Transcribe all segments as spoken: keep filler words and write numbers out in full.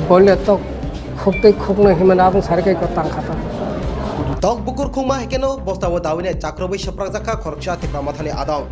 Boile tok khuk tei khuk nai himani abong sari kai ko tang kha ta. Tok bukur khukma hai keno bosta o dawinai chakrobwi swprakjak kha khoroksa Tipra Mothani adong.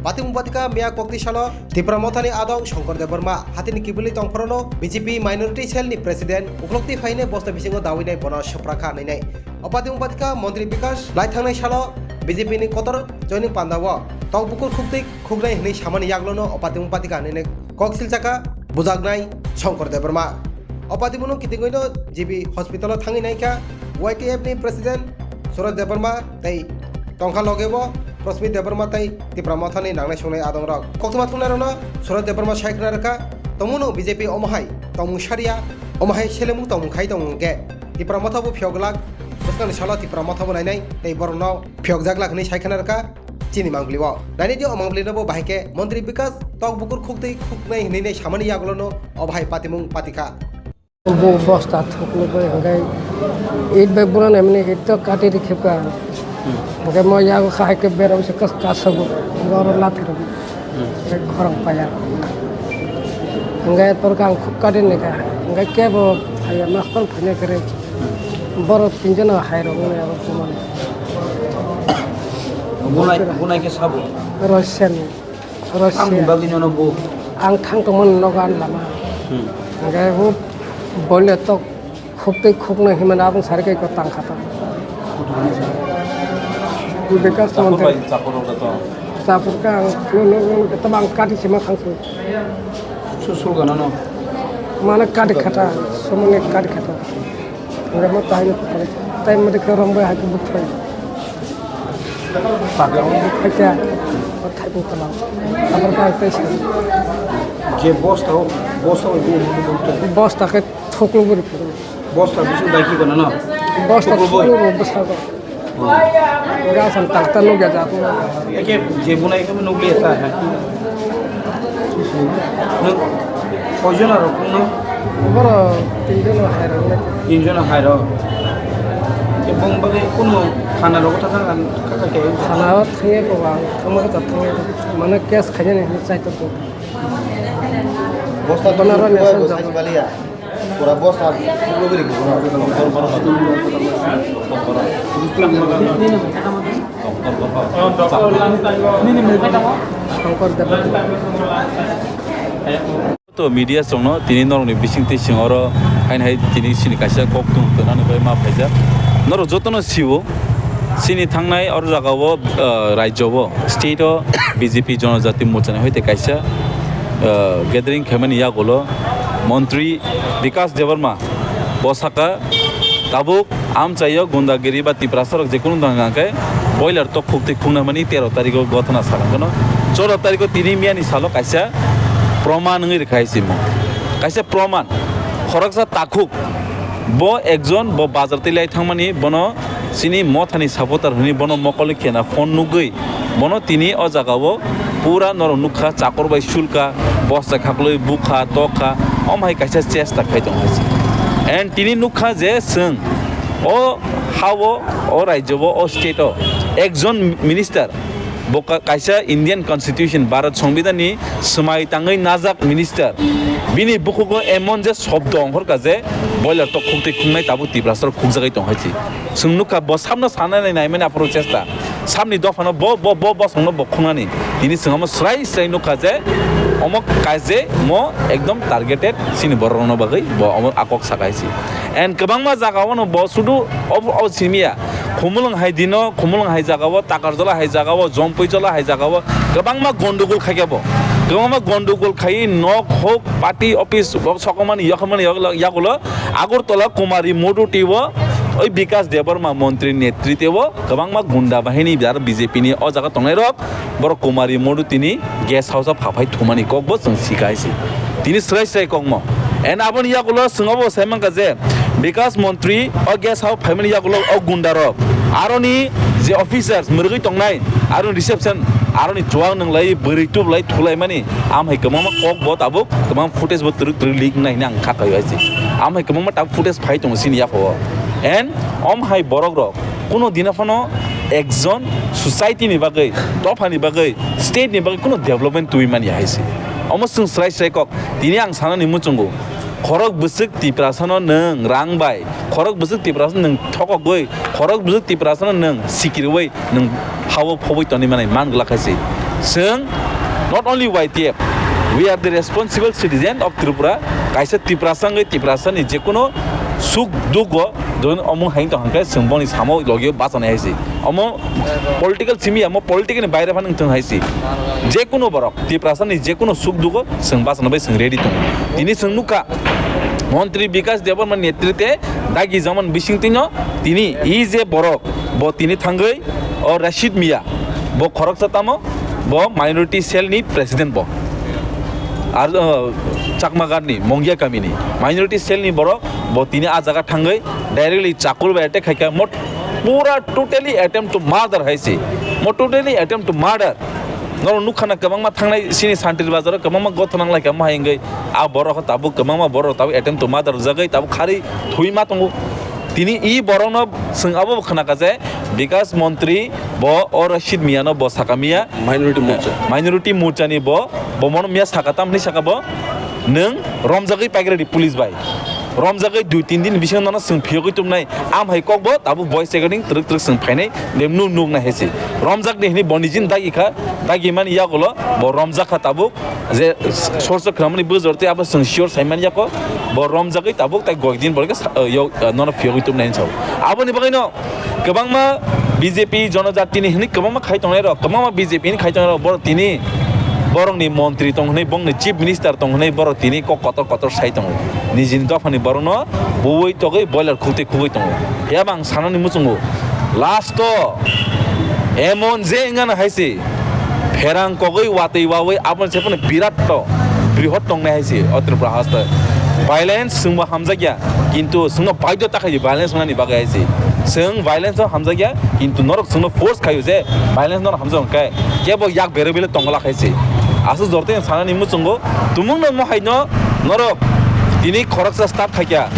Patimung patika miya kokti salo Tipra Mothani adong Shankar Debbarma hatini kibilwi tongphorono B J P minority cell ni president uklokti phaine bosta bisingo dawinai bono swprakha nainai. O patimung patika montri Bikash lai thangnai salo B J P ni kotor joining pandao tok bukur khuk tei khuknai hwnwi samani yaglono o patimung patika nini kok silchaka bujaknai Shankar Debbarma. O patimungno kitingwino G B hospital-o thangwi naikha Y T F ni president Suraj Debbarma tei tongkha logebo Prasmit Debbarma tei Tipra Mothani nangnai songnai adongrok. Koktwma thungnairokno Suraj Debbarma sai khna rwkha, tongmungno B J P omo hai tongmung sariya, omo hai selemung tongmung khai tongmung hwnkhe Tipra Motha bo phiyok glak, bwskangni salo Tipra Motha bo nainai tei borokno phiyokjak glak hwnwi sai khna rwkha. Chini mangpili o nainai di o mangpili no bo bahai khe montri Bikash tok bukur khuk tei khuk nai hwnwi nai samani yagulo no o bahai patimung patikha. Bo bosta thuklo bai hwnkhe it bai buna nai mani it to kati ri khepka. Hwnkhe mo yago khai khe bera usi kas kasago goro lathi rok. Hwnkhe khorang paya. Hwnkhe torkha ang khuk kati ni kha. Hwnkhe kebo phaiya mastor phane kre. Borok tinjono hairok wngya abo bumani. Bunai, bunai khe sabo? Russian, Russian. Tamni bagwi nono bo? Ang thang tongmani nogo ani lama. Hmm. Hwnkhe bo boile tok khuk tei khuk nai himani abong sari kai ko tang kha ta. Kutu hwnwi sa? Bikash Chapur Montri. Bai, chapur rok da to? Chapur khe ang nunu, nunu, eto bang kati sima thang su. Su sul gana no? Mana kati khata, sumuni kati khata. Hwnkhe mo tai no kare. Tai mo de khe rombai hai khe buk thai. Bak rok buk thai khe. O thai buk kala. Abor ka tai se. Je bosta o, bosta o bu. Bosta khe thuklu buri phuru. Bosta bisu dai ki gana no? Bosta thuklu bui. Thuklu bui bwsa go. Ora san takta nugya jago. Eke je bunai khe nugli ta hai. Nwng koijon aro kungno? Boro tinjon hai rok le. Tinjon hai rok. Ke bong bagwi kuno thana rogo ta thang kaka ke. Thana o thangye ko bang, thangma ka thangye. Mane case khainani hinwi chai tongo. Bosta bono ro ne sa jago. Pura bosta, pura beri. To media chongno tini norokni bisingtwi sing oro haino hai tini sini kaisa kok tung tonani bai ma phaijak. Norok jotono sio sini thangnai oro jagao, ah, rajyo o state o B J P Jonojati Morcha ni hoite kaisa, ah, gathering khaimani yagulo montri Bikash Debbarma bo saka, tabuk amchaio gundagiri ba Tiprasa rok jekunu tong hwnkhe boiler tok khuk twi khuknai mani tero tarikh o gothona sal hwnkhe no choudo tarikh o tini miyani salo kaisa proman wngwi rwkha hai simo. Kaisa proman khoroksa takhuk bo ekjon bo bazar twi lai thangmani bono Chini Mothani supporter hwnwi bono mokol khe na phone nugwi, bono tini o jagao pura norok nukha, chakor bai sulka, bosta khaklwi bukha, tokha, omo hai kaisa chesta khai tongo hai se. And tini nukha je chwng o ha-o, o rajyo-o, o state-o ekjon minister, bo ka-, kaisa Indian Constitution, Bharat Songbidan ni swmai tangwi najak minister, bini bukhugo emon je shobdo ongkhorkha je boiler tok khuktwi khungnai tabuk Tiprasa rok khukjagwi tong hai se. Chwng nukha, bo samno sanani naimani aphuru chesta. Samni dophano bo, bo, bo bosongno bo khungnani. Tini chwng omo srai srai nukha je omo kaje mo ekdom targeted chini borok rokno bagwi bo omo a kok saka hai se. And kwbangma jagao no bo sudu ob-, o simiya. Khumulwng hai dino, Khumulwng hai jagao, Takarjola hai jagao, Jompuijola hai jagao kwbangma gondogol khaikhe bo. Kwbangma gondogol khaiwi nok hok, party office, bo sokomani, yokomani, yagulo, Agartala Kumari Moduti o, oi Bikash Debbarma montri netritwe o kwbangma gunda bahini aro B J P ni o jaga tongnai rok, borok Kumari Moduti ni guest house o phaphai thumani kok bo chwng sika hai se. Tini srai srai kokmo. And aboni yagulo chwng obo sai mankha je Bikash montri o guest house phaimani yagulo o gunda rok, aroni je officers mwrwgwi tongnai, aroni reception, aroni chuwak nwnglai, bwrwi tublai, thulaimani, am hai kwbangma kok bo tabuk, kwbangma footage bo twrwk twrwk leak wngnai hwnwi ang kha kaiwi se. Am hai kwbangma tabuk footage phai tongo chini yaphao. And om hai borok rok kuno dina phano ekjon society ni bagwi, dopha ni bagwi, state ni bagwi kuno development twi manya hai se. Omo chwng srai srai kok. Tini ang sanani muchungo. Khorok bwswk Tiprasano nwng rang bai, khorok bwswk Tiprasano nwng thokogwi, khorok bwswk Tiprasano nwng sikirwi nwng hao phobwi tonwi manai man glak hai se. Chwng not only Y T F, we are the responsible citizen of Tripura. Kaisa Tiprasa wngwi Tiprasani jekunu suk dugo don omung hai tong hwnkhe chwng boni samo logio bachanai hai se. Omo political simi amo political ni baire phano wngthung hai se. Jekunu borok Tiprasani jekunu suk dugo chwng bachana bai chwng ready tongo. Tini chwng nukha Montri Bikas Debbarma netrite dagi jaman bisingtwino tini e je borok bo tini thangwi o Rashid Mia bo khoroksa tamo bo minority cell ni president bo. Ar, uh, Chakma Ghat ni Mongia kami ni minority cell ni borok bo tini a jaga thangwi directly chakur bai attack khaikha mo pura totally attempt to murder hai se. Mo totally attempt to murder. Norok nukha na kwbangma thangnai sini Santir Bazar o kwbangma gothona wnglaikha mo hai wngwi. A borok tabuk kwbangma borok tabuk attempt to murder rwjagwi tabuk kharwi thwi ma tongo. Tini e borokno chwng abo bo khwnakha je Bikas Montri bo o Rashid Miano bo sakha miya. Minority Morcha. Minority Morcha ni bo, bo mono miya sakha tam hinwi sakha bo. Nwng romjagwi paikha di police bai. Romjagwi dui tin din bisingo nono chwng phiyogwi tubunai. Am hai kok bo tabuk voice recording twrwk twrwk chwng phainai. Dem nuk nuk nai hai se. Romjak di hinwi bo nijin dagi kha. Dagi mani yagulo bo romjak kha tabuk. Je source khwnamani bujor tei abo chwng sure sai man yako. Bo romjagwi tabuk tai goi din bo khe sa-, yo, nono phiyogwi tubunai hinwi sao. Aboni bagwino kwbangma B J P jonojatini hinwi kwbangma khai tongnai rok, kwbangma B J P ni khai tongnai rok, borok tini borokni montri tong hinwi, bongni chief minister tong hinwi, borok tini kok kotor kotor sai tongo. Nijini dophani borokno buwi togwi boiler khuk tei khugwi tongo. Phiya ba ang sanani muchungo, last o emon je wngano hai se, pherang kogwi watwi wawi aboni se phano birat to, brihot tongnai hai se o Tripura haste. Violence chwngbo hamjakya, kintu chwngno baidhota khaidi violence wngnani bagwi hai se. Chwng violence no hamjakya, kintu norok chwngno force khaio je violence norok hamjak hwnkhe kebo yak berwi bele tongla khai se. Aswk jortoi sanani muchungo tumungno mo haino norok tini khoroksa start khaikha,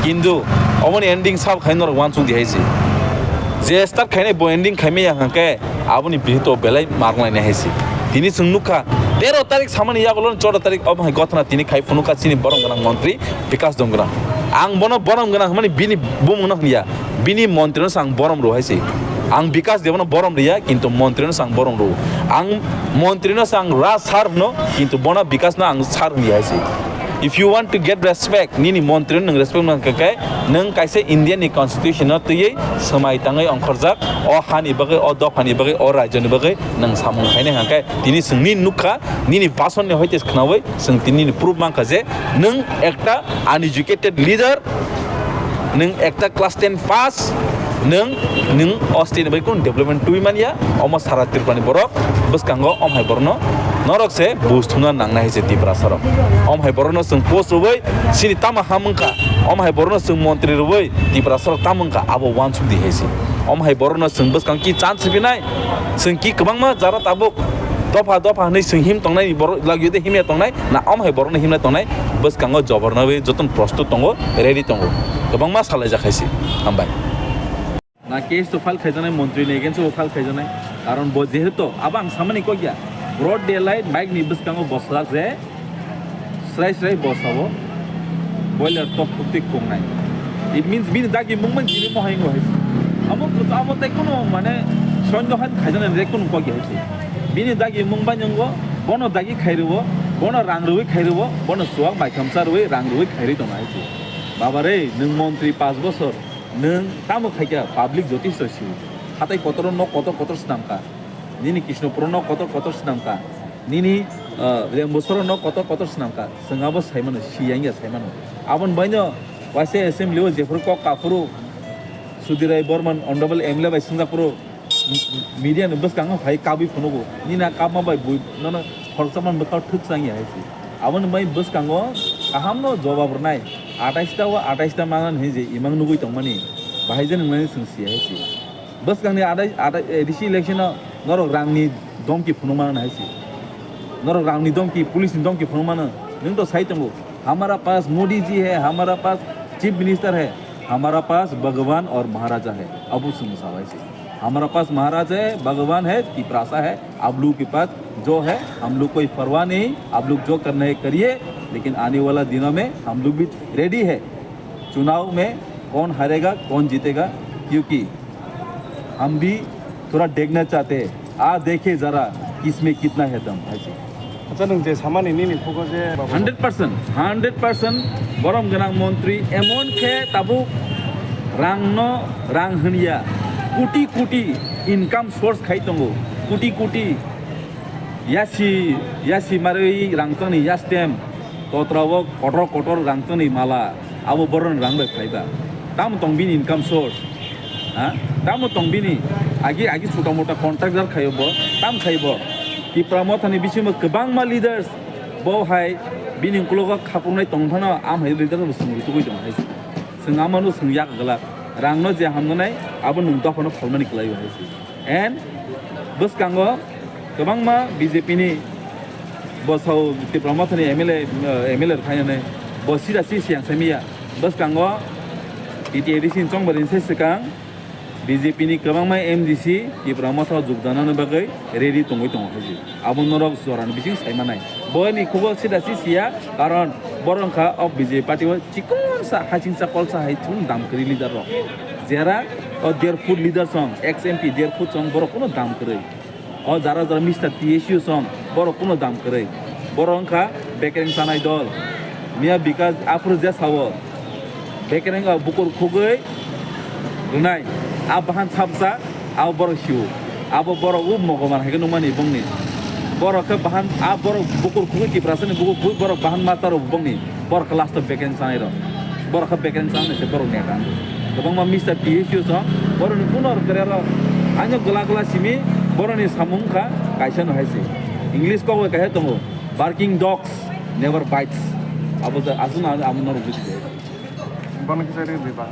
kintu omoni ending sabo khai norok uansuk di hai se. Je start khainai bo ending khaimaya hwnkhe aboni bihito belai marwnglainai hai se. Tini chwng nukha tero tarik samani yagulo choudo tarik obo hai gothona tini khai phunukha chini borom gwnang montri Bikas Debbarma. Ang bono borom gwnang hwnmani bini bumungno hwnya, bini montrino se ang borom rw hai se. Ang Bikas Debbarmano borom rwya, kintu montrino se ang borom rw. Ang montrino se ang ra sir hwno, kintu bono Bikasno ang sir hwnya hai se. If you want to get respect, nini montri nwng respect man khe, nwng kaisa India ni constitution no twiwi swmai tangwi ongkhorjak, o hani bagwi, o dophani bagwi, o rajyoni bagwi nwng samung khainai hwnkhe tini chwng nini nukha, nini bhasan ni hoite khwnawi chwng tini nini proof mankha je nwng ekta uneducated leader, nwng ekta class ten pass, nwng, nwng o state ni bagwi kunu development twi manya, omo sara Tripura ni borok bwskango om hai borokno norok se buj thumna nangnai hai se Tiprasa rok. Om hai borokno chwng post rwui chini tamo ham wngkha, om hai borokno chwng montri rwui Tiprasa rok tamo wngkha abo uansuk di hai se. Om hai borokno chwng bwskang ki chance rwinai, chwng ki kwbangma jara tabuk dopha dopha hwnwi chwng him tongnai borok lagio de himya tongnai na om hai borokno himna tongnai bwskango jobor nabwi jotono prostut tongo, ready tongo, kwbangma salaijak hai se. Hambai. Na case to file khaijaknai, montri ni against o file khaijaknai. Karon bo jehetu abo ang samani kok ya, broad daylight bike ni bwskango bosajak je srai srai bosao boiler tok khukti khungnai. It means bini dagi mungmani jini mohai wngwi hai. Abo kwchamo tei kunu mane sonjo hai khaijaknai tei kunu kok ya hai se. Bini dagi mungbai nwngo, bono dagi khairwo, bono rang rwui khairwo, bono chuwak bai khamsa rwui rang rwui khairwi tongo hai se. Baba re, nwng montri panch bosor, nwng tamo khaikha public jotisto si. Hatai kotoro nok kotor kotor swnamkha. Nini Krishnapuro nok kotor kotor swnamkha. Nini, ah, Rembosoro nok kotor kotor swnamkha. Chwng abo saimano, siyang ya saimano. Aboni baino waisa assembly o jephuru kok kaphuru Sudhir Rai Barman, honorable M L A bai swngjakphuru media ni bwskango phai kabwi phunugo. Nini a kabma bai bui nono khoroksa man bwkhao thwk chang ya hai se. Aboni bai bwskango kahamno jobab rwnai. Atais ta o atais ta manani hinwi je imang nugui tongmani. Bahai je nwngnani chwng si hai se. Bwskangni adai, adai, eh, D C election o norok rangni domki phunuk mano hai se. Norok rangni domki, police ni domki phunuk mano. Nwng to sai tongo, "Hamara paas Modi ji hai, hamara paas Chief Minister hai, hamara paas Bhagwan aur Maharaja hai." Abo chwng sa hai se. "Hamara paas Maharaja hai, Bhagwan hai, Tiprasa hai, aap log ke paas jo hai, hum log koi parwah nahi, aap log jo karna hai kariye." लेकिन आने वाला दिनों में हम लोग भी रेडी है। चुनाव में कौन हारेगा, कौन जीतेगा, क्योंकि हम भी थोड़ा देखना चाहते हैं, आ देखे जरा किसमें कितना है दम। ऐसे। Acha, nwng je samani nini phugo je, Babu? Hundred percent, hundred percent, borom gwnang montri emon khe tabuk rangno rang hwnya, koti koti income source khai tongo, koti koti yasi, yasi marwi rangchakni yastem, totra o kotor kotor rangchakni mala, abo boroni rang bai phaiba. Tamo tong bini income source? Ha? Tamo tong bini? Agi, agi chuta mota contractor khaio bo, tam khai bo. Tipra Mothani bisingo kwbangma leaders bo hai bini uklogo khapuknai tong phano, am hai leader bo swngwi tugwi tong hai. Swng amano swng yak glak. Rangno je hamnanai, abo nwng dophano phalmani kwlaio hai se. And bwskango kwbangma B J P ni bo sao Tipra Mothani M L A, eh, M L A rwkhainani bo sida si siyang saimiya. Bwskango T T A D C ni chongbarini se swkang B J P ni kwbangma M D C Tipra Motha o jukjanani bagwi ready tongwi tongo hai se. Abo norok jorani bising saimanai. Boini khugo sida si siya, karon borok wngkha o B J P party o chikon sa, hasing sa, kol sa hai chwng dam kwrwi leader rok. Jera o dear food leader song, ex M P dear food song, borok kuno dam kwrwi. O jara jara Mister T S U song, borok kuno dam kwrwi. Borok wngkha bekereng chanai dol. Miya Bikas aphuru je sao, bekereng o bukur khugwi rwnai. A bahan sabsa, abo borok sio. Abo borok o mogoman hai khe nukmani bongni. Borok khe bahan, a borok bukur khugwi Tiprasani bukur khugwi borok bahan masa rok bongni. Borok khe last o bekereng chanai rok. Borok khe bekereng chanai se borok neta. Kwbangma Mister T S U song, borokni kuno rok kwrwi rok. Aino gwla gwla simi borokni samung kha kaisa no hai se. English kok bai kaisa tongo, "Barking dogs never bites." Abo je aswk no amo norok buji de. Bono kisa rw di ba.